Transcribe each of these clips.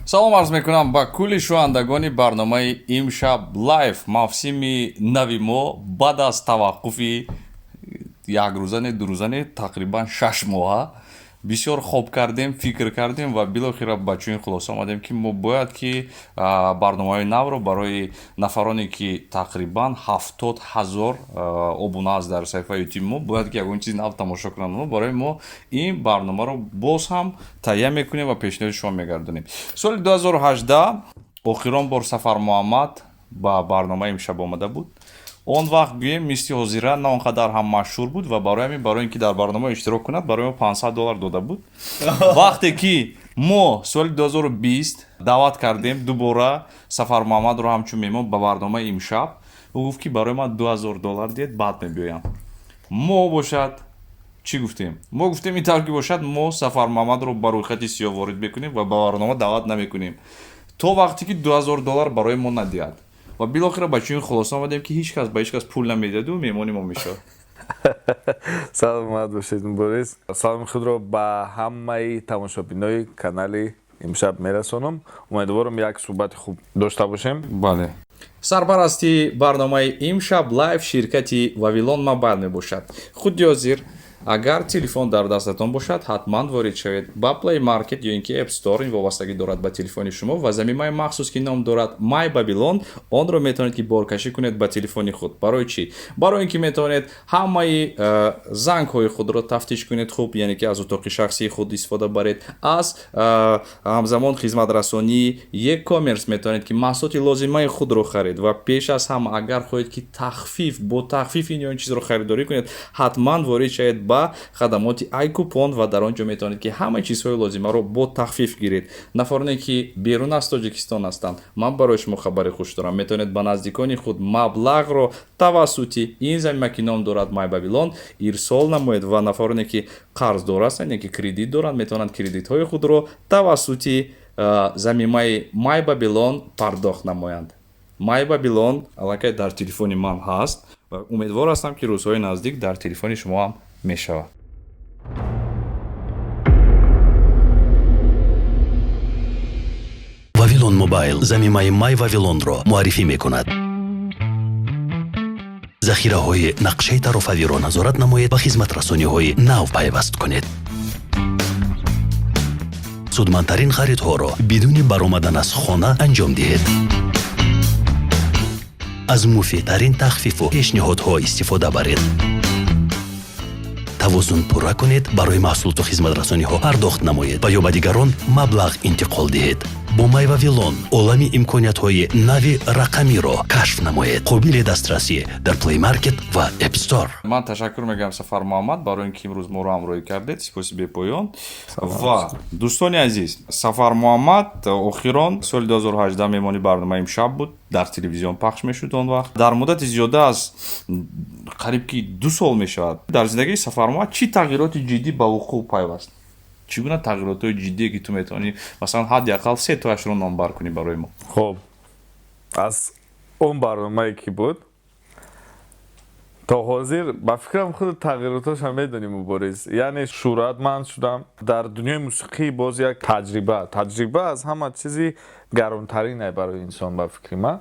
Салом арз мекунам ба кулли шунавандагони барномаи Имшаб Лайв. Мавсими нави мо баъд аз таваққуфи якрӯза не, дурӯза не, тақрибан 6 моҳа бисёр хоб кардем, фикр кардем ва билохира ба чунин хулоса омадем, ки мо бояд ки барномаҳои навро барои нафароне, ки тақрибан 70 000 обуна аст дар саҳифаи Ютуби мо, бояд ки ягон чизи нав тамошо кунанд. Мо барои мо ин барномаро боз ҳам таҳия мекунем ва пешниҳоди шумо мегардонем. Соли 2018 охирон бор Сафар Муҳаммад ба барномаи Имшаб омада буд. Он вақт, гӯем, мисли ҳозира на он қадар ҳам машҳур буд ва барои ҳамин, барои ин ки дар барнома иштирок кунад, барои мо 500 доллар дода буд. Вақте ки мо соли 2020 даъват кардем дубора Сафар Муҳаммадро ҳамчун меҳмон ба барномаи Имшаб, ӯ гуфт, ки барои ман 2000 доллар диҳед, баъд мебиёям. Мо бошад чӣ гуфтем? Мо гуфтем, ин тавр ки бошад, мо Сафар Муҳаммадро ба рӯйхати сиёҳ ворид мекунем ва ба барнома даъват намекунем, то вақте ки 2000 доллар барои мо надиҳад. Ва билохира ба чунин хулоса омадем, ки ҳеҷ кас ба ҳеҷ кас пул намедиҳаду меҳмони мо мешавад. Саломат бошед, Мубориз. Саломи худро ба ҳамаи тамошобинои канали Имшаб мерасонам. Умедворам, як суҳбати хуб дошта бошем. Бале, сарпарасти барномаи Имшаб Лайв ширкати Вавилон Мобайл мебошад. Худи ҳозир, агар телефон дар дастатон бошад, ҳатман ворид шавед ба Play Market ё ин ки App Store, ин вобастагӣ дорад ба телефони шумо, ва замимаи махсус, ки ном дорад My Babylon, онро метавонед ки боркашӣ кунед ба телефони худ. Барои чӣ? Барои ин ки метавонед ҳамаи зангҳои худро тафтиш кунед хуб, яъне ки аз утоқи шахсии худ истифода баред, аз ҳамзамон хизматрасонии e-commerce метавонед ки маҳсулоти лозимаи худро харед ва пеш аз ҳама, агар хоҳед ки тахфиф бо тахфиф ин ё ин чизро харидорӣ кунед, ҳатман ворид шавед ба хадамоти iCoupon ва дар он ҷо метавонед ки ҳамаи чизҳои лозимаро бо тахфиф гиред. Нафароне, ки берун аз Тоҷикистон ҳастанд, ман барои шумо хабари хуш дорам: метавонед ба наздикони худ маблағро тавассути ин замима, ки ном дорад My Babylon, ирсол намоед ва нафароне, ки қарздор ҳастанд, яке кредит доранд, метавонанд кредитҳои худро тавассути замимаи My Babylon пардохт намоянд. My Babylon аллакай дар телефони ман ҳаст ва умедвор ҳастам, ки рӯзҳои наздик дар телефони шумо ҳам мешавад. Вавилон Мобайл замимаи Май Вавилонро муаррифӣ мекунад. Захираҳои нақшаи тарофавиро назорат намоед ва хизматрасониҳои нав пайваст кунед. Судмандтарин харидҳоро бидуни баромадан аз хона анҷом диҳед. Аз муфидтарин тахфифу пешниҳодҳо истифода баред. Тавозун пурра кунед, барои маҳсулоту хизматрасониҳо пардохт намоед ва ё ба дигарон маблағ интиқол диҳед. Бо Май Вавилон олами имкониятҳои нави рақамиро кашф намоед. Қобили дастрасӣ дар Play Market ва App Store. Ман ташаккур мегӯям, Сафар Муҳаммад, барои ин ки имрӯз моро ҳамроҳӣ кардед. Сипоси бепоён. Ва дӯстони азиз, Сафар Муҳаммад охирон соли 2018 меҳмони барномаи Имшаб буд, дар телевизион пахш мешуд он вақт. Дар муддати зиёда аз қариб ки 2 сол мешавад, дар зиндагии Сафар Муҳаммад чӣ тағйироти ҷиддӣ ба вуқӯъ пайваст? Чӣ гуна тағйиротҳои ҷиддие, ки ту метавонӣ, масалан, ҳадди ақал се тоашро номбар кунӣ барои мо? Хуб, аз он барномае ки буд то ҳозир, ба фикрам, худ тағйиротҳоша медонӣ, Мубориз. Яъне шӯҳратманд шудам дар дунёи мусиқӣ. Боз як таҷриба. Таҷриба аз ҳама чизи гаронтарин барои инсон, ба фикри ман.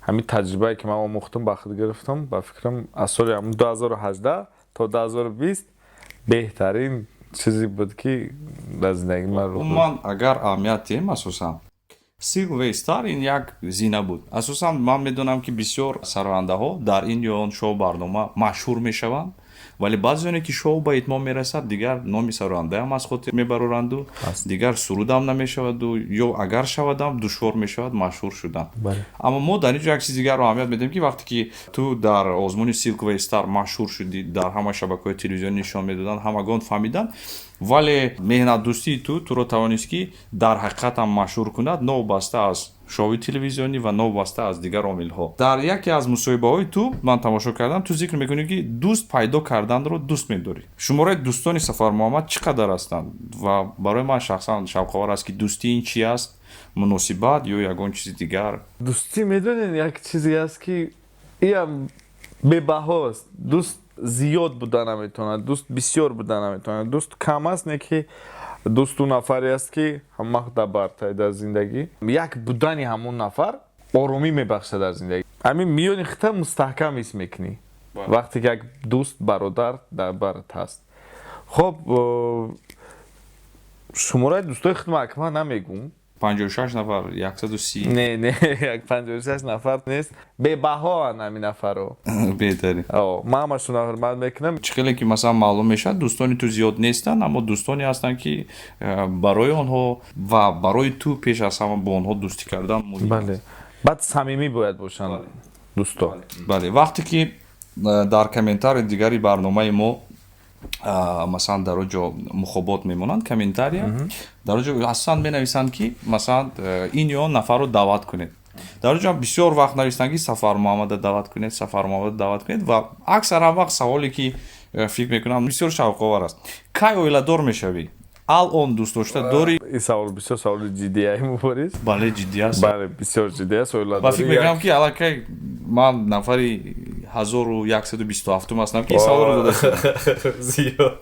Ҳамин таҷрибае, ки ман омӯхтам, ба худ гирифтам, ба фикрам, аз соли 2018 то 2020 беҳтарин чизе буд, ки дар зиндагии ман рух дод. Умуман, агар аҳамият диҳем, асосан Silk Star ин як зина буд. Асосан ман медонам, ки бисёр сарояндаҳо дар ин ё он шоу барнома машҳур мешаванд, вале баъзе ки шоу ба итмом мерасад, дигар номи сарояндаам аз хотир мебароранду, дигар сурудам намешаваду ё агар шавадам, душвор мешавад машҳур шудан. Аммо мо дар ин ҷо як чизи дигарро аҳамият медиҳем, ки вақте ки ту дар озмуни Silk Star машҳур шудӣ, дар ҳама шабакаҳои телевизионӣ нишон медоданд, ҳамагон фаҳмиданд, вале меҳнатдӯстии ту туро тавонист, ки дар ҳақиқат ҳам машҳур кунад, новобаста аз шоуи телевизионӣ ва новобаста аз дигар омилҳо. Дар яке аз мусоҳибаҳои ту ман тамошо кардам, ту зикр мекунӣ, ки дӯст пайдо карданро дӯст медорӣ. Шумораи дӯстони Сафар Муҳаммад чӣ қадар ҳастанд? Ва барои ман шахсан шавқовар аст, ки дӯстӣ ин чи аст: муносибат ё ягон чизи дигар? Дӯстӣ, медонед, як чизе аст, ки иам бебаҳост. Дӯст зиёд буда наметавонад, дӯст бисёр буда наметавонад, дӯст кам аст, не ки. Дӯсту нафаре аст, ки ҳамавақт дар бартай дар зиндагӣ. Як будани ҳамон нафар оромӣ мебахшад дар зиндагӣ. Ҳамин миёни хита мустаҳкам ҳис мекунӣ, вақте ки як дӯст, бародар дар барат ҳаст. Хоб, шумораи дӯстои худма акма намегӯм. 56 нафар, 130. Не, не, як 56 нафар нест, бебаҳоанд ҳамин нафарро. Беҳтарин. Ман ҳамашонро ҳурмат мекунам. Чӣ хеле ки, масалан, маълум мешавад, дӯстони ту зиёд нестанд, аммо дӯстоне ҳастанд, ки барои онҳо ва барои ту пеш аз ҳама бо онҳо дӯстӣ кардан муҳим. Бале, баъд самимӣ бояд бошанд дӯсто. Бале, вақте ки дар комментарии дигари барномаи мо, масалан, дар он ҷо мухобот мемонанд, комментария дар он ҷо асосан менависанд, ки масалан, ин ё он нафарро даъват кунед. Дар он ҷо бисёр вақт нависанд, ки Сафар Муҳаммада даъват кунед, Сафар Муҳаммада даъват кунед. Ва аксаран вақт саволе, ки фикр мекунам, бисёр шавқовар аст: кай оиладор мешавӣ, ал-он дӯстдошта дорӣ? Ин савол бисёр саволи ҷиддия, Мубориз. Бале, ҷиддӣ аст. Бале, бисёр ҷиддӣ аст. Ва фикр мекунам, ки аллакай ман нафари 1127-ум ҳастам, ки ин саволро дода. Зиёд.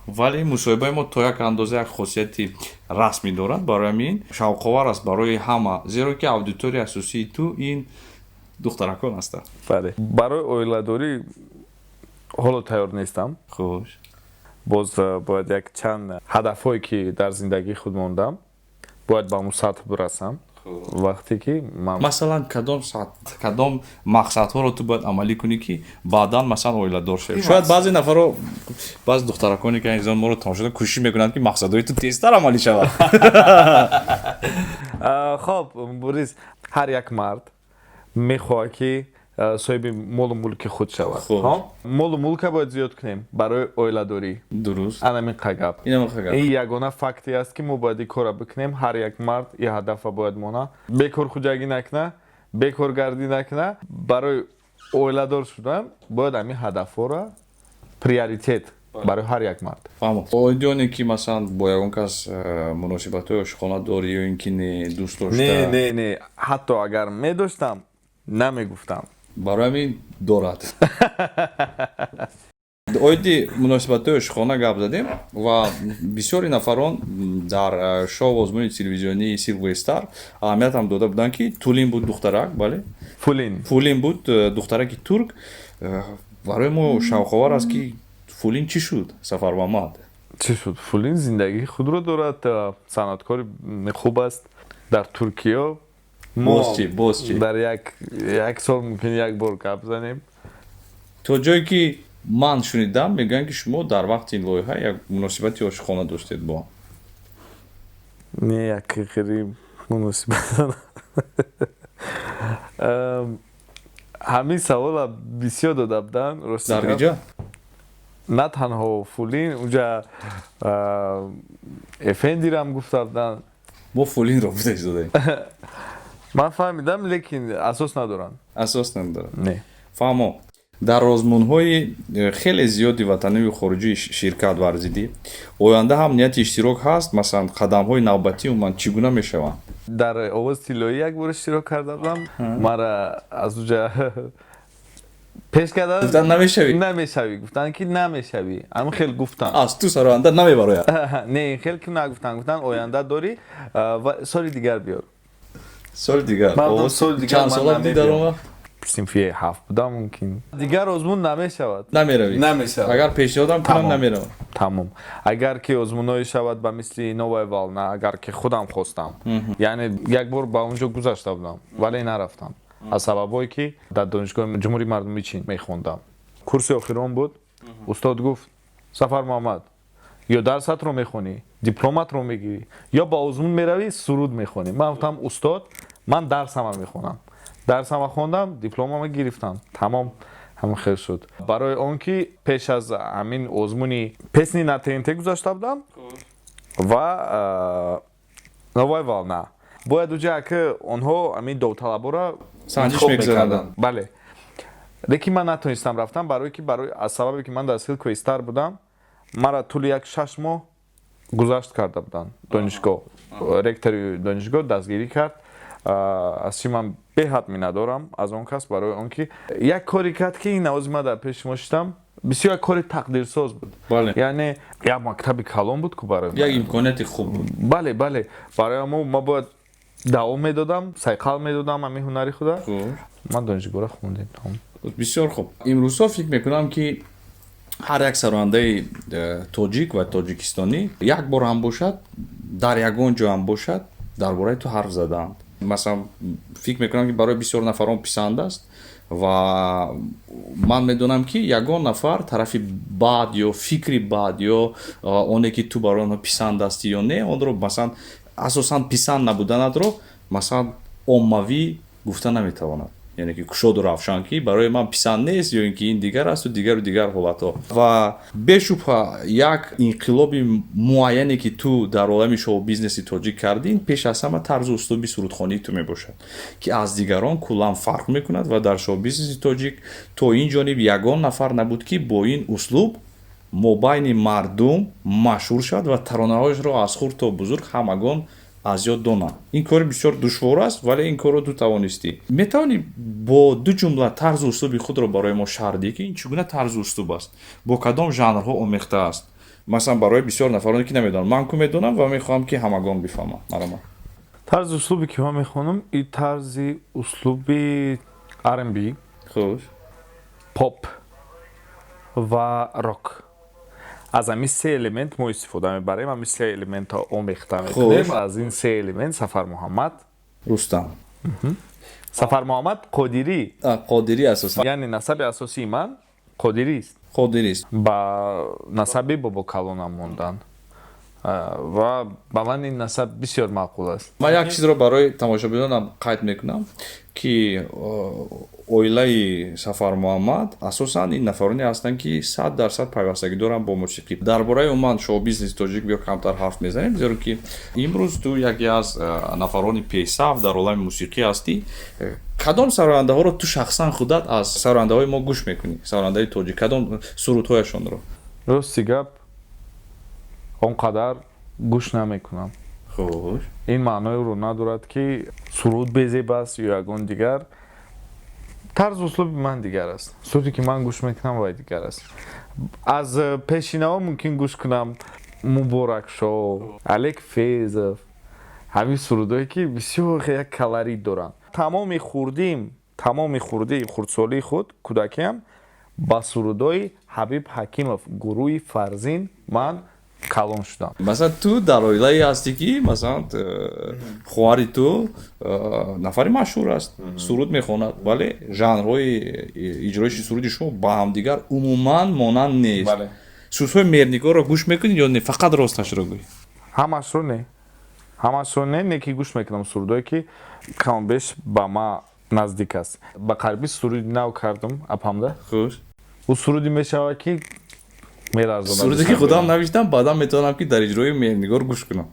Вале мусоҳибаи мо то як андоза як хосияти расмӣ дорад, барои ҳамин шавқовар аст барои ҳама, зеро ки аудиторияи асосии ту ин духтаракон ҳастанд. Бале, барои оиладорӣ ҳоло тайёр нестам. Боз бояд як чанд ҳадафҳое, ки дар зиндагии худ мондам, бояд ба он сатҳ бирасам, вақте ки ман Масалан, кадом сатҳ, кадом мақсадҳоро ту бояд амалӣ кунӣ, ки баъдан, масалан, оиладор шавӣ? Шояд баъзе нафарро, баъзе духтараконе, ки азизон моро тамошо кӯшиш мекунанд, ки мақсадҳои ту тезтар амалӣ шавад. Хоб, Борис, ҳар як мард мехоҳад, ки соҳиби молу мулки худ шавад. Молу мулка бояд зиёд кунем барои оиладорӣ. Анамин гап. Ин ягона факте аст, ки мо бояд ин корро бикунем. Ҳар як мард ин ҳадафа бояд мона, бекорхуҷагӣ накуна, бекоргардӣ накуна. Барои оиладор шудан бояд ҳамин ҳадафҳоро приоритет барои ҳар як мард. Фаҳмо. Оиди оне ки, масалан, бо ягон кас муносибатҳои ошиқона дорӣ ё ин ки не, дӯст дошта? Не, не, не, ҳатто агар медоштам, намегуфтам. Барои ҳамин дорад. Оиди муносибатҳои ошиқона гап задем ва бисёри нафарон дар шоу озмуни телевизионии Silver Star аҳамиятам дода буданд, ки Тулин буд духтарак, бале? Фулин. Фулин буд, духтараки турк. Барои мо шавқовар аст, ки Фулин чӣ шуд, Сафар Муҳаммад? Чӣ шуд? Фулин зиндагии худро дорад, санъаткори хуб аст дар Туркия. Боз чӣ, боз чӣ? Дар як сол мумкин як бор гап занем. То ҷое ки ман шунидам, мегӯянд, ки шумо дар вақти ин лоиҳа як муносибати ошиқона доштед бо Не, як хеле муносибат. Ҳамин савола бисёр дода буданд. Дар киҷо? На танҳо Фулин, уҷа Эфендирам гуфта буданд. Мо Фулинро гуфта истодаем. Ман фаҳмидам, лекин асос надоранд. Асос надорад? Не. Фаҳмо. Дар озмунҳои хеле зиёди ватаниву хориҷӣ ширкат варзидӣ. Оянда ҳам нияти иштирок ҳаст? Масалан, қадамҳои навбатӣ умуман чӣ гуна мешаванд? Дар Овози тиллоӣ як бор иштирок карда будам, мара аз уҷа пеш карданд. Гуфтанд, намешавӣ? Намешавӣ, гуфтанд, ки намешавӣ, ҳамин хел гуфтанд. Аз ту сароянда намебарояд. Не, ин хел ки нагуфтанд, гуфтанд, оянда дорӣ ва соли дигар биёр. Соли дигар? Соли дигар. Чанд сола будӣ дар он вақт? Синфи ҳафт будам мумкин. Дигар озмун намешавад. Намеравӣ? Намешавад. Агар пешниҳодам кунам, намеравам? Тамом. Агар ки озмунҳое шавад ба мисли Новая волна, агар ки худам хостам, яъне як бор ба он ҷо гузашта будам, вале нарафтам аз сабабҳое, ки дар Донишгоҳи Ҷумҳурии Мардумии Чин мехондам. Курси охирон буд. Устод гуфт: «Сафар Муҳаммад, ё дарсатро мехонӣ, дипломатро мегирӣ, ё ба озмун меравӣ, суруд мехонӣ». Ман гуфтам: «Устод, ман дарсама мехонам». Дарсама хондам, дипломама гирифтам, тамом, ҳамин хел шуд. Барои он ки пеш аз ҳамин озмуни Песни на ТНТ гузашта будам ва Новая волна, бояд уҷа ки онҳо ҳамин довталаборо санҷиш мегузаронанд. Бале, лекин ман натонистам рафтам, барое ки барои аз сабабе ки ман дар Silk Star будам, мара тӯли як 6 моҳ гузашт карда буданд донишгоҳ. Ректори донишгоҳ дастгирӣ кард. Аз чӣ ман беҳад миннатдорам аз он кас, барои он ки як коре кард, ки ин навози ман дар пеши шумо шитам. Бисёр як кори тақдирсоз буд. Яъне як мактаби калон буд ку барои як имконияти хуб буд. Бале, барои мо ма бояд давом медодам, сайқал медодам ҳамин ҳунари худа. Ман донишгоҳро хондем. Бисёр хуб. Имрӯзҳо фикр мекунам, ки ҳар як сарояндаи тоҷик ва тоҷикистонӣ як бор ҳам бошад, дар ягон ҷо ҳам бошад, дар бораи ту ҳарф задаанд. Масалан, фикр мекунам, ки барои бисёр нафарон писанд аст ва ман медонам, ки ягон нафар тарафи бад ё фикри бад ё оне ки ту барои онҳо писанд астӣ ё не, онро, масалан, асосан писанд набуданатро, масалан, оммавӣ гуфта наметавонад, яъне ки кушоду равшан, ки барои ман писанд нест ё ин ки ин дигар асту дигару дигар ҳолатҳо. Ва бешубҳа, як инқилоби муайяне, ки ту дар олами шоу-бизнеси тоҷик кардӣ, ин пеш аз ҳама тарзу услуби сурудхонии ту мебошад, ки аз дигарон куллан фарқ мекунад. Ва дар шоу-бизнеси тоҷик то ин ҷониб ягон нафар набуд, ки бо ин услуб мобайни мардум машҳур шавад ва таронаҳояшро аз хурд то бузург ҳамагон аз ёд донанд. Ин кори бисёр душвор аст, вале ин корро ту тавонистӣ. Метавонӣ бо ду ҷумла тарзу услуби худро барои мо шарҳ диҳӣ, ки ин чӣ гуна тарзу услуб аст, бо кадом жанрҳо омехта аст? Масалан, барои бисёр нафароне, ки намедонанд. Ман ку медонам ва мехоҳам, ки ҳамагон бифаҳманд. Марҳамат. Тарзи услубе, ки ман мехонам, ин тарзи услуби R&B, поп ва рок. Аз ҳамин се элемент мо истифода мебарем, ҳамин се элементро омехта мекунем. Аз ин се элемент Сафар Муҳаммад Рустам. Сафар Муҳаммад Қодирӣ. Қодирӣ асосан. Яъне насаби асосии ман Қодирист. Қодирист. Ба насаби бобокалонам монданд ва ба ман ин насаб бисёр маъқул аст. Ман як чизро барои тамошобинонам қайд мекунам, ки оилаи Сафар Муҳаммад асосан ин нафароне ҳастанд, ки 100% пайвастагӣ доранд бо мусиқӣ. Дар бораи умуман шоу-бизнеси тоҷик биё камтар ҳарф мезанем, зеро ки имрӯз ту яке аз нафарони пешсаф дар олами мусиқӣ ҳастӣ. Кадом сарояндаҳоро ту шахсан худат аз сарояндаҳои мо гӯш мекунӣ, сарояндаи тоҷик, кадом сурудҳояшонро? Рости гап, он қадар гӯш намекунам. Ин маъноеро надорад, ки суруд безеб аст ё ягон дигар. Тарзу услуби ман дигар аст, суруде, ки ман гӯш мекунам, вай дигар аст. Аз пешинаҳо мумкин гӯш кунам Муборакшо, Алек Фезов, ҳамин сурудҳое, ки бисёр як колорит доранд. Тамоми хурдим, тамоми хурдии хурдсолии худ, кӯдакиам ба сурудҳои Ҳабиб Ҳакимов, гурӯҳи Фарзин ман калон шудам. Масалан, ту дар оилае ҳастӣ, ки масалан, хоҳари ту нафари машҳур аст, суруд мехонад, вале жанрҳои иҷроиши суруди шумо ба ҳамдигар умуман монанд нест. Сурудҳои Меҳрнигорро гӯш мекунӣ ё не? Фақат росташро гӯй. Ҳамашро не, ҳамашро не, не ки гӯш мекунам сурудҳое, ки камбеш ба ма наздик аст. Ба қариби суруди нав кардам апамда. Ӯ суруде мешавад, ки меразонад. Суруде, ки худам навиштам, баъдан метавонам, ки дар иҷрои Меҳрнигор гӯш кунам.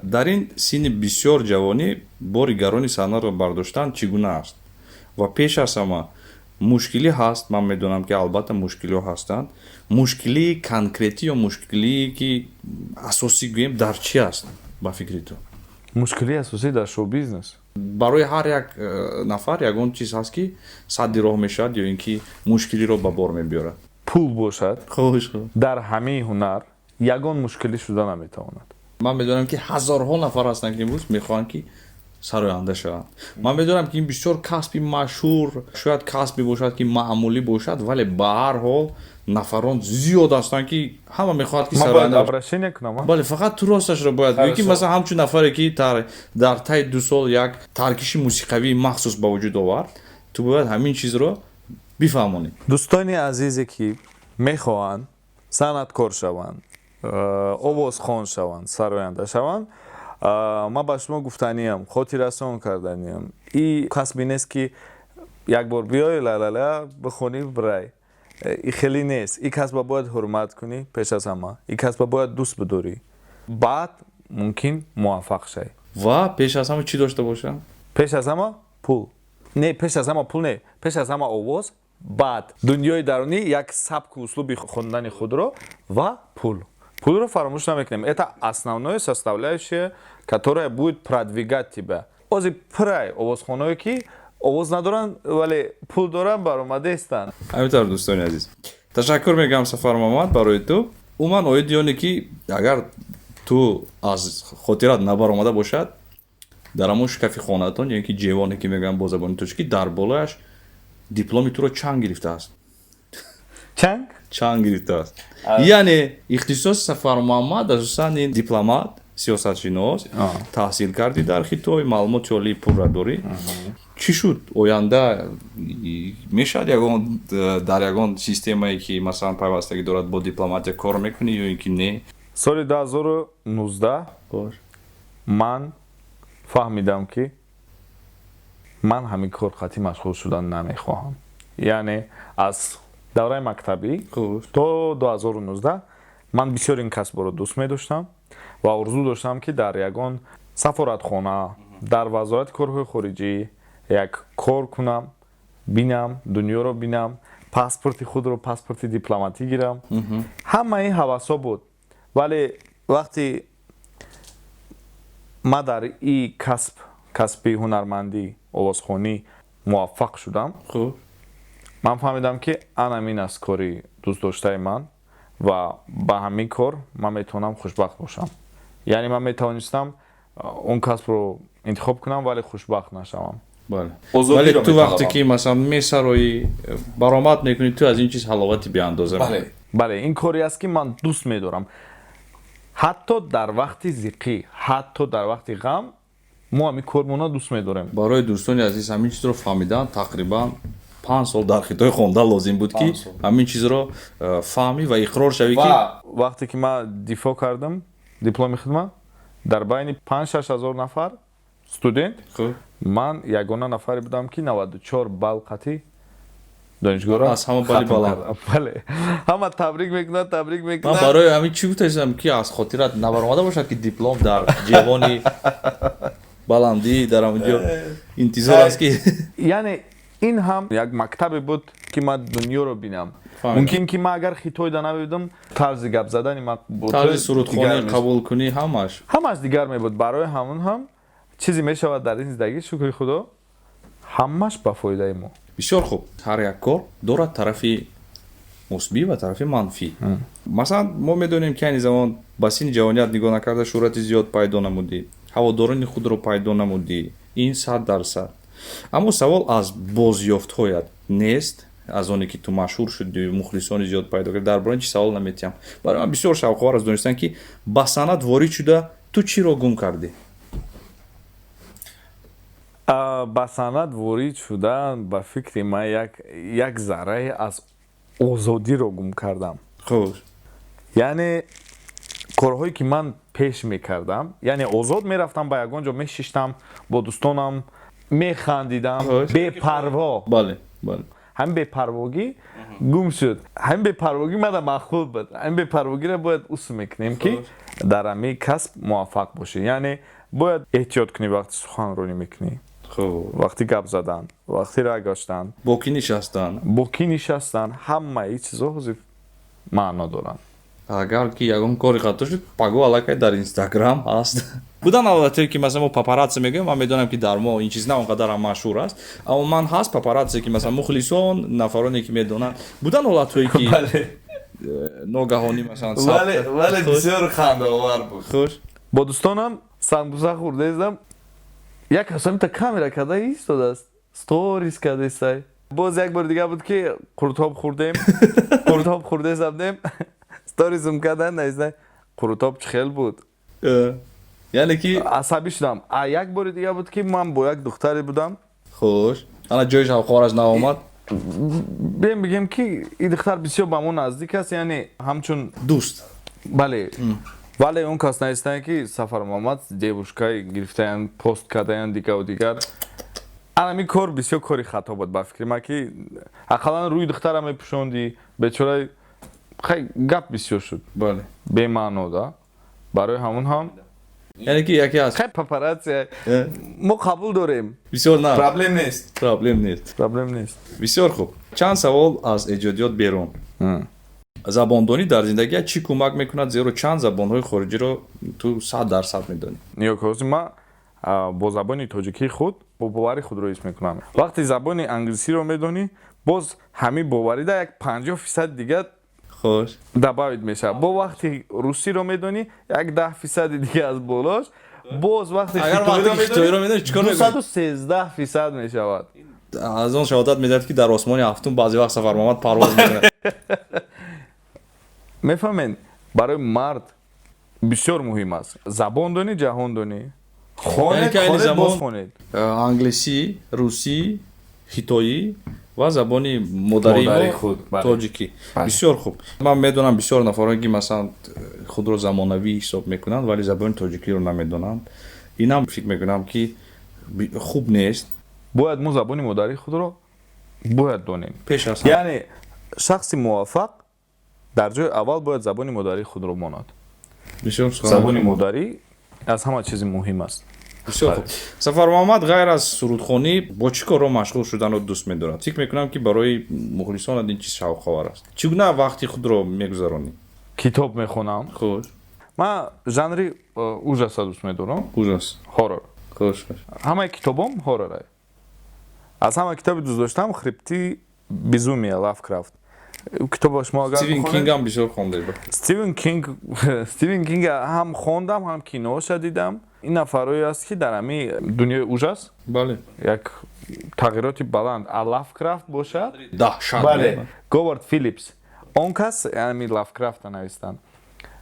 Дар ин синни бисёр ҷавонӣ бори гарони саҳнаро бардоштан чӣ гуна аст? Ва пеш аз ҳама, мушкилӣ ҳаст, ман медонам, ки албатта мушкилиҳо ҳастанд. Мушкилии конкретӣ ё мушкилие, ки асосӣ гӯем, дар чӣ аст ба фикри ту? Мушкилии асосӣ дар шоу-бизнес. Барои ҳар як нафар ягон чиз ҳаст, ки садди роҳ мешавад ё ин ки мушкилиро ба бор мебиёрад. Пул бошад, дар ҳамаи ҳунар ягон мушкилӣ шуда наметавонад. Ман медонам, ки ҳазорҳо нафар ҳастанд, ки имрӯз мехоҳанд, ки сароянда шаванд. Ман медонам, ки ин бисёр касби машҳур, шояд касбе бошад, ки маъмулӣ бошад, вале ба ҳар ҳол нафарон зиёд ҳастанд, ки ҳама мехоҳад, ки сароянда. Обращение кунам? Бале, фақат ту росташро бояд гӯӣ, ки масалан, ҳамчун нафаре, ки дар таи 2 сол як таркиши мусиқавии махсус ба вуҷуд овард, ту бояд ҳамин чизро бифаҳмонӣ. Дӯстони азизе, ки мехоҳанд санъаткор шаванд, овозхон шаванд, сароянда шаванд, ман ба шумо гуфтаниям, хотиррасон карданиям: и касбе нест, ки як бор биёй, ла-ла-ла бихонӣ, бирай. И хеле нест. И касба бояд ҳурмат кунӣ пеш аз ҳама, и касба бояд дӯст бидорӣ, баъд мумкин муваффақ шавӣ. Ва пеш аз ҳама чӣ дошта бошам? Пеш аз ҳама пул не, пеш аз ҳама пул не, пеш аз ҳама овоз, баъд дунёи дарунӣ, як сабку услуби хондани худро ва пул. Пулро фаромӯш намекунем, это основное составляющее, которая будет продвигать тебя. Ози пурай овозхоное, ки овоз надоранд, вале пул доранд, баромадаистанд. Ҳамин тавр, дӯстони азиз. Ташаккур мегӯям, Сафар Муҳаммад, барои ту. Умуман, оиди оне ки агар ту аз хотират набаромада бошад, дар ҳамон шкафи хонаатон ё ин ки ҷевоне ки мегӯям бо забони тоҷикӣ, дар болояш дипломи туро чанг гирифтааст. Чанг. Чанг гирифтааст, яъне ихтисоси Сафар Муҳаммад асосан ин дипломат, сиёсатшинос. Таҳсил кардӣ дар Хитой, маълумоти олии пурра дорӣ. Чӣ шуд? Оянда мешавад ягон дар ягон системае, ки масалан пайвастагӣ дорад бо дипломатия, кор мекунӣ ё ин ки не? Соли 2019 ман фаҳмидам, ки ман ҳамин кор қатъӣ машғул шудан намехоҳам. Яъне аз давраи мактабӣ то 2019 ман бисёр ин касбро дӯст медоштам ва орзу доштам, ки дар ягон сафоратхона, дар Вазорати корҳои хориҷӣ як кор кунам, бинам, дунёро бинам, паспорти худро, паспорти дипломатӣ гирам. Ҳамаи ин ҳавасҳо буд, вале вақте ман дар и касб, касби ҳунармандӣ, овозхонӣ муваффақ шудам, ман фаҳмидам, ки анамин аст кори дӯстдоштаи ман ва ба ҳамин кор ман метавонам хушбахт бошам. Яъне ман метавонистам он касбро интихоб кунам, вале хушбахт нашавам. Бале, вале ту вақте ки масалан месароӣ, баромад мекунӣ, ту аз ин чиз ҳаловати беандоза. Бале, ин коре аст, ки ман дӯст медорам. Ҳатто дар вақти зиқӣ, ҳатто дар вақти ғам мо ҳамин кормона дӯст медорем. Барои дӯстони азиз, ҳамин чизро фаҳмидан тақрибан 5 сол дар Хитой хондан лозим буд, ки ҳамин чизро фаҳмӣ ва иқрор шавӣ, ки Вақте ки ман дифоъ кардам дипломи хидмат, дар байни 5-6 ҳазор нафар студент ман ягона нафаре будам, ки 94 балл қатъӣ донишгоҳро аз ҳама бали баланд. Бале, ҳама табрик мекунад, табрик мекунад. Ман барои ҳамин чӣ гуфтаистам, ки аз хотират набаромада бошад, ки диплом дар ҷевони баландӣ дар ҳамонҷо интизор аст, ки Яъне ин ҳам як мактабе буд, ки ман дунёро бинам. Мумкин ки ман агар Хитойда набудам, тарзи гап задани ман, тарзи сурудхонӣ, қабулкунӣ, ҳамаш. Ҳамаш дигар мебуд. Барои ҳамон ҳам чизе мешавад дар ин зиндагӣ, шукри Худо, ҳамаш ба фоидаи мо. Бисёр хуб. Ҳар як кор дорад тарафи мусбӣ ва тарафи манфӣ. Масалан, мо медонем, ки айни замон ба синни ҷавоният нигоҳ накарда, шӯҳрати зиёд пайдо намудӣ, ҳаводорони худро пайдо намудӣ, ин 100%. Аммо савол аз бозёфтҳоят нест. Аз оне ки ту машҳур шудӣ, мухлисони зиёд пайдо кард, дар бораи ин чи савол наметиҳам. Барои ман бисёр шавқовар аст донистан, ки ба санъат ворид шуда, ту чиро гум кардӣ? Ба санъат ворид шудан, ба фикри ман, як заррае аз озодиро гум кардам. Яъне корҳое, ки ман пеш мекардам, яъне озод мерафтам, ба ягон ҷо мешиштам, бо дӯстонам механдидам, бепарво. бале бале Ҳамин бепарвогӣ гум шуд. Ҳамин бепарвогӣ мада маъқул буд. Ҳамин бепарвогиро бояд усл мекунем, ки дар ҳамин касб муваффақ бошӣ. Яъне бояд эҳтиёт кунӣ, вақти суханронӣ мекунӣ, вақти гап задан, вақти ра гаштан. Бо кӣ нишастан. Бо кӣ нишастан. Ҳамаи чизо ҳозир маъно доранд. Агар ки ягон кори хато шуд, паго аллакай дар Инстаграм ҳаст. Будан ҳолатое, ки масалан мо папарацци мегӯем. Ман медонам, ки дар мо ин чиз на он қадар ҳам машҳур аст, аммо ман ҳаст папарацци, ки масалан мухлисон, нафароне, ки медонанд. Будан ҳолатҳое, ки ногаҳонӣ масалан? Вале бисёр хандаовар буд. Бо дӯстонам самбуса хӯрдаистам, як касамита камера карда истодааст, сторис кардаистай. Боз як бори дигар буд, ки қурутоб хӯрдем, қурутоб хӯрдесабдем, сторисум кардан, наистай: «Қурутоб чӣ хел буд?» Яъне ки Асабӣ шудам. А як бори дигар буд, ки ман бо як духтаре будам. Хуш, ана ҷои шавқовараш наомад. Бем бигем, ки ин духтар бисёр ба мо наздик аст, яъне ҳамчун дӯст. Бале, вале он кас наистанд, ки Сафар Муҳаммад девушкаи гирифтаян, пост кардаян, дигаву дигар. Анами кор бисёр кори хато буд, ба фикри ман, ки ақаллан рӯи духтара мепӯшондӣ. Бечора, хай, гап бисёр шуд. Бемаъно да. Барои ҳамон ҳам Яъне ки яке аз хай, папарацци мо қабул дорем. Бисёр на. Проблем нест. Проблем нест. Проблем нест. Бисёр хуб. Чанд савол аз эҷодиёт берун. Забондонӣ дар зиндагият чӣ кӯмак мекунад, зеро чанд забонҳои хориҷиро ту 100% медонӣ? Нигоҳ кун, ҳозир ман бо забони тоҷикии худ бо бовари худро ҳис мекунам. Вақте забони англисиро медонӣ, Боз ҳамин боварида як 50% дига Хуш. Добавить мешавад. Бо вақти русиро медонӣ, як 10 фисади дига аз болош. Боз вақти Агар вақти хитоиро медонӣ, чӣ кор мекунӣ? 213% мешавад. Аз он шаҳодат медиҳад, ки дар осмони ҳафтум баъзе вақт Сафармуҳаммад парвоз мекунад. Мефаҳмед, барои мард бисёр муҳим аст забон донӣ, ҷаҳон донӣ. Яъне Хонед, ки айни хонед, замон боз хонед. Англисӣ, русӣ, хитоӣ ва забони модарии Модарии мо худ, бале. тоҷикӣ. Бисёр хуб. Ман медонам бисёр нафарое, ки масалан худро замонавӣ ҳисоб мекунанд, вале забони тоҷикиро намедонанд. Инам фикр мекунам, ки хуб нест. Бояд мо забони модарии худро бояд донем. Пеш аз ҳама. Яъне шахси муваффақ дар ҷои аввал бояд забони модарии худро монад. Бисёр сухан. Забони модарӣ аз ҳама чизи муҳим аст. Бисёр хуб. Сафармуҳаммад ғайр аз сурудхонӣ бо чӣ корро машғул шуданро дӯст медорад? Фикр мекунам, ки барои мухлисонат ин чиз шавқовар аст. Чӣ гуна вақти худро мегузаронӣ? Китоб мехонам. Хуш. Ман жанри ужаса дӯст медорам. Ужас. Хоррор. Хуш, хуш. Ҳамаи китобом хоррор. Аз ҳама китоби дӯст доштам «Хребты безумия», Лавкрафт. Китоба шумо агар Стивен бихонед- Кинг ҳам бисёр хондаед. Стивен Кинг, Стивен Кинг ҳам хондам, ҳам киноша дидам. Ин нафарое аст, ки дар ҳамин дунёи ужас як тағйироти баланд. А Лавкрафт бошад, Даҳшат. Бале, Говард Филипс, он кас ҳамин Лавкрафта навистанд.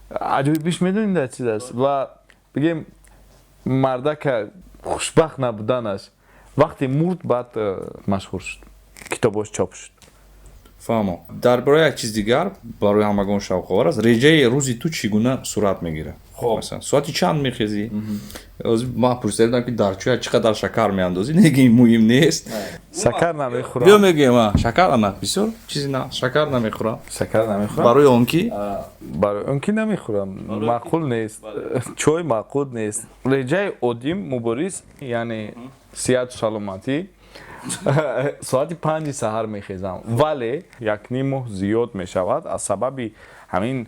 Аҷоибиш медонем дар чиз аст ва бигем, мардака хушбахт набуданаш. Вақте мурд, баъд машҳур шуд, китобош чоп шуд. Фаҳмо. Дар бораи як чиз дигар барои ҳамагон шавқовар аст. Реҷаи рӯзи ту чӣ гуна сурат мегирад? Масалан, соати чанд мехезӣ? Ҳозир ман пурсида будам, ки дар чоя чӣ қадар шакар меандозӣ, неки ин муҳим нест. Шакар Биё намехӯрам. Мегӯем, а шакар ана бисёр чизи на, шакар намехӯрам. Шакар намехӯрам. Барои он ки Барои он ки намехӯрам, маъқул нест, чой маъқул нест. Реҷаи оддим, Мубориз, яъне сиҳату саломатӣ. Соати 5-и саҳар мехезам, вале якним моҳ зиёд мешавад, аз сабаби ҳамин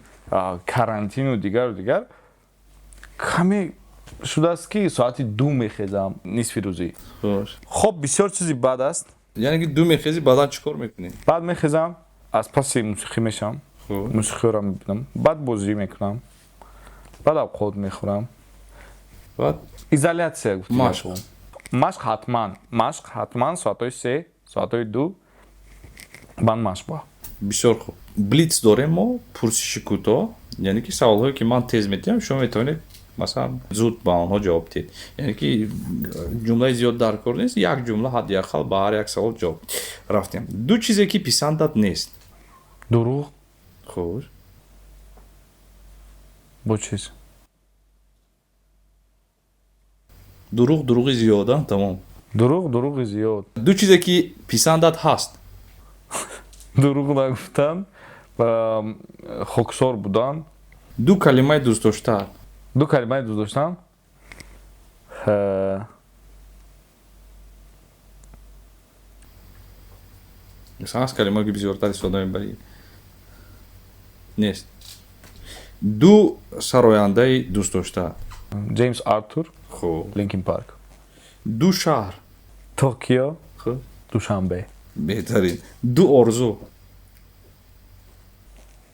карантину дигару дигар каме шудааст, ки соати 2 мехезам, нисфи рӯзӣ. Хоб бисёр чизи бад аст. Яъне ки 2 мехезӣ, баъдан чӣ кор мекунӣ? Баъд мехезам, аз паси мусиқӣ мешавам, мусиқиҳоро мебинам, баъд бозӣ мекунам, баъд авқот мехӯрам. Баъд изоляция гуфти. Машқ. Машқ ҳатман, машқ ҳатман, соатҳои 3, соатҳои 2 баъд машқ ба. Бисёр хуб. Блиц дорем мо, пурсиши кӯтоҳ, яъне ки саволҳое, ки ман тез медиҳам, шумо метавонед масалан зуд ба онҳо ҷавоб диҳед. Яъне ки ҷумлаи зиёд дар кор нест, як ҷумла ҳадди ақал ба ҳар як савол ҷавоб. Рафтем. Ду чизе, ки писандат нест. Дурӯғ. Хуш. Бо чиз? Дурӯғ, дурӯғи зиёд, а тамом. Дурӯғ, дурӯғи зиёд. Ду чизе, ки писандат ҳаст. Дурӯғ нагуфтан ва хоксор будан. Ду калимаи дӯстдоштаат. Ду калимаи дӯст доштам. Масалан, ҳаст калимае, ки бисёртар истифода мебарӣ? Нест. Ду сарояндаи дӯстдоштаат. Ҷеймс Артур. Линкин Парк. Ду шаҳр. Токио. Душанбе. Беҳтарин. Ду орзу.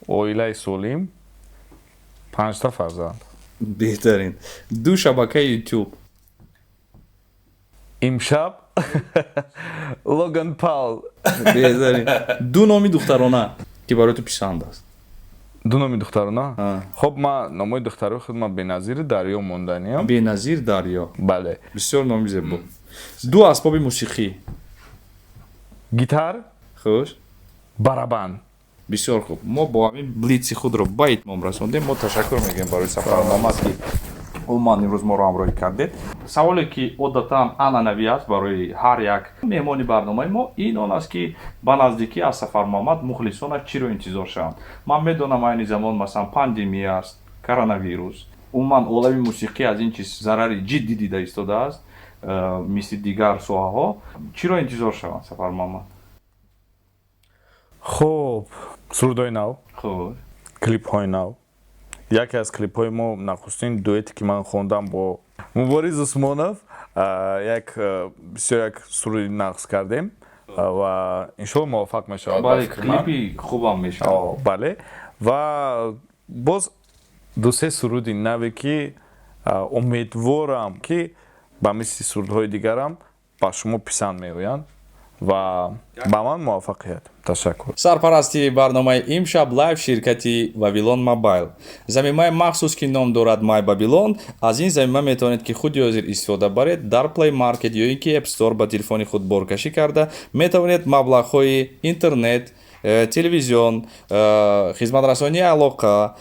Оилаи солим, панҷта фарзанд. Беҳтарин. Ду шабакаи Ютуб. Имшаб, Логан Паул. Беҳтарин. Ду номи духтарона, ки барои ту писанд аст. Ду номи духтарона? Хоб, ман номои духтарои худ ман Беназири Дарё монданиям. Беназир Дарё. Бале. Бисёр номи зебо. Ду асбоби мусиқӣ. Гитар. Барабан. Бисёр хуб. Мо бо ҳамин блитси худро ба итмом расондем. Мо ташаккур мегӯем барои Сафармуҳаммад, ки умуман имрӯз моро ҳамроҳӣ кардед. Саволе, ки одатан анъанавӣ аст барои ҳар як меҳмони барномаи мо, ин он аст, ки ба наздикӣ аз Сафармуҳаммад мухлисонаш чиро интизор шаванд. Ман медонам, айни замон масалан пандемия аст, коронавирус, умуман олами мусиқӣ аз ин чиз зарари ҷиддӣ дида истодааст, мисли дигар соҳаҳо. Чиро интизор шаванд, Сафармуҳаммад? Хуб, сурудҳои нав, клипҳои нав. Яке аз клипҳои мо, нахустин дуэте, ки ман хондам бо Мубориз Усмонов, як бисёр як суруди нағз кардем. Ва иншоалло муваффақ мешавад. Бале, клипи хубам мешавад. Бале, ва боз ду-се суруди наве, ки умедворам, ки ба мисли сурудҳои дигарам ба шумо писанд меоянд ва ба ман муваффақият. Ташаккур. Сарпарасти барномаи Имшаб Лайв ширкати Вавилон Мобайл, замимаи махсус, ки ном дорад Май Бабилон. Аз ин замима метавонед, ки худи ҳозир истифода баред. Дар Play Market ё ин ки App Store ба телефони худ боркашӣ карда метавонед. Маблағҳои интернет, телевизион, хизматрасонии алоқа,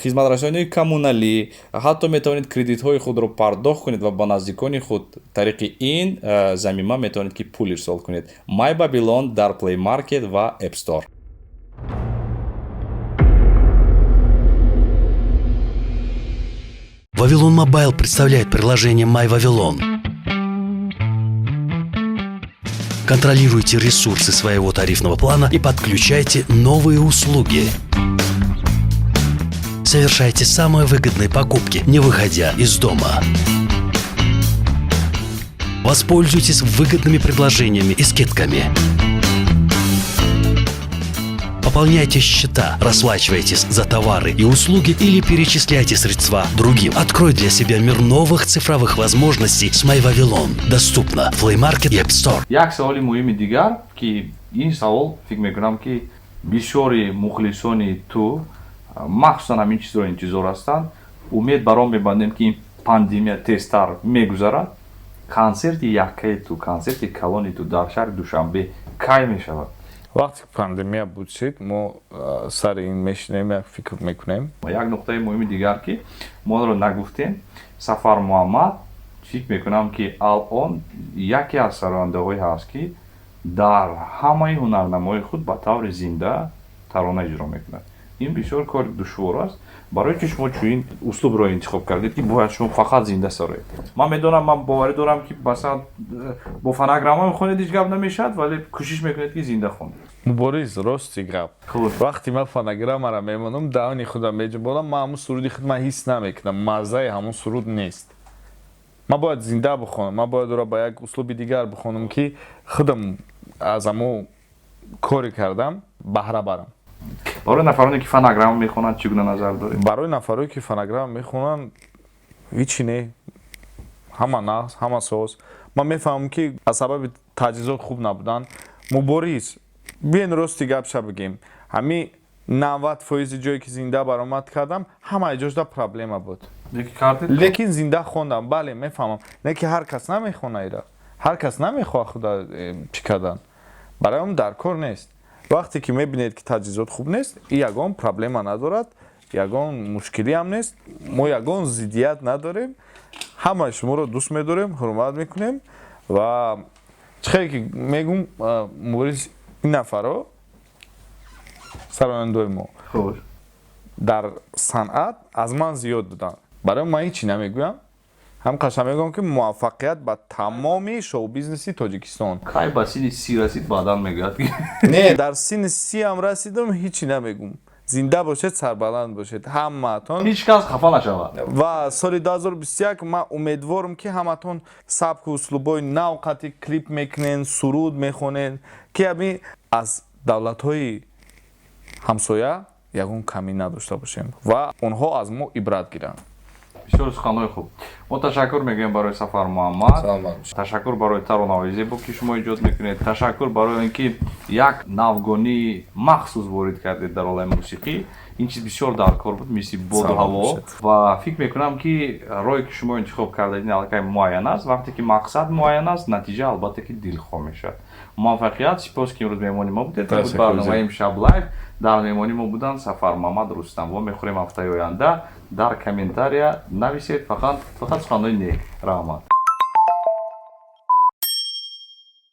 хизматрасонии коммуналӣ, ҳатто метавонед кредитҳои худро пардохт кунед ва ба наздикони худ тариқи ин замима метавонед, ки пул ирсол кунед. Май Бабилон дар Play Market ва App Store. Вавилон Мобайл представляет приложение My Вавилон. Контролируйте ресурсы своего тарифного плана и подключайте новые услуги. Совершайте самые выгодные покупки, не выходя из дома. Воспользуйтесь выгодными предложениями и скидками. Пополняйте счета, расплачивайтесь за товары и услуги или перечисляйте средства другим. Открой для себя мир новых цифровых возможностей с MyVavilon. Доступно в Play Market и App Store. Як саволи муҳими дигар, ки ин савол, фикр мекунам, ки бисёри мухлисони ту махсусан ҳамин чизро интизор ҳастанд. Умед бар он мебандем, ки ин пандемия тезтар мегузарад. Консерти яккаи ту, консерти калони ту дар шаҳри Душанбе кай мешавад? Вақте пандемия буд шид, мо сари ин мешинем, як фикр мекунем. Як нуқтаи муҳими дигар, ки мо онро нагуфтем: Сафар Муҳаммад, фикр мекунам, ки алон яке аз сарояндаҳое ҳаст, ки дар ҳамаи ҳунарнамои худ ба таври зинда тарона иҷро мекунад. Ин бисёр кори душвор аст. Барои чи шумо чунин услубро интихоб кардед, ки бояд шумо фақат зинда сароед? Ман медонам, ман боварӣ дорам, ки масалан бо фонограмма мехонед, ҳеҷ гап намешавад, вале кӯшиш мекунед, ки зинда хонед. Мубориз, рости гап, вақте ман фонограммаро мемонам, даҳони худам меҷунбонам, ман ҳамун суруди худ ман ҳис намекунам, маззаи ҳамун суруд нест. Ман бояд зинда бихонам, ман бояд ӯро ба як услуби дигар бихонам, ки худам аз ҳамун коре кардам баҳра барам. Барои нафароне, ки фонограмма мехонанд, чӣ гуна назар доред? Барои нафароне, ки фонограмма мехонанд, ҳичи не, ҳама нағз, ҳама соз. Ман мефаҳмам, ки аз сабаби таҷҳизот хуб набудан. Мубориз, биен рости гапша бигем, ҳами 90 фоизи ҷое, ки зинда баромад кардам, ҳамаи ҷошда проблема буд, лекин зинда хондам. Бале, мефаҳмам, не ки ҳар кас намехона ира, ҳар кас намехоҳад худа чӣ кардан, барои он дар кор нест. Вақте ки мебинед, ки таҷҳизот хуб нест, и ягон проблема надорад, ягон мушкилиам нест, мо ягон зиддият надорем. Ҳамаи шуморо дӯст медорем, ҳурмат мекунем. Ва чӣ хеле ки мегум, Мубориз, ин нафаро, сарояндои мо дар санъат аз ман зиёд буданд, барои ман ҳечи намегӯям. Ҳам қаша мегӯям, ки муваффақият ба тамоми шоу-бизнеси Тоҷикистон. Кай ба синни 30 расид, баъдан мегӯяд. Не, дар синни 30-ам расидам, ҳечи намегӯм. Зинда бошед, сарбаланд бошед ҳамаатон. Ҳеҷ кас хафа нашавад. Ва соли 2021 ман умедворам, ки ҳаматон сабку услубҳои нав қати клип мекунен, суруд мехонен, ки ами аз давлатҳои ҳамсоя ягон камӣ надошта бошем ва онҳо аз мо ибрат гиранд. Бисёр суханҳои хуб. Мо ташаккур мегӯем барои Сафар Муҳаммад, ташаккур барои таронаҳои зебо, ки шумо эҷод мекунед, ташаккур барои он ки як навгонии махсус ворид кардед дар олами мусиқӣ. Ин чиз бисёр даркор буд, мисли боду ҳаво. Ва фикр мекунам, ки роҳе, ки шумо интихоб кардед, ин аллакай муайян аст. Вақте ки мақсад муайян аст, натиҷа албатта ки дилхоҳ мешавад. Муваффақият. Сипос, ки имрӯз меҳмони мо будед. Барномаи Имшаб Лайв, дар меҳмони мо буданд Сафар Муҳаммад Рустам. Во мехӯрем ҳафтаи оянда. Дар комментария нависед фақат суханҳои нек. Раҳмат.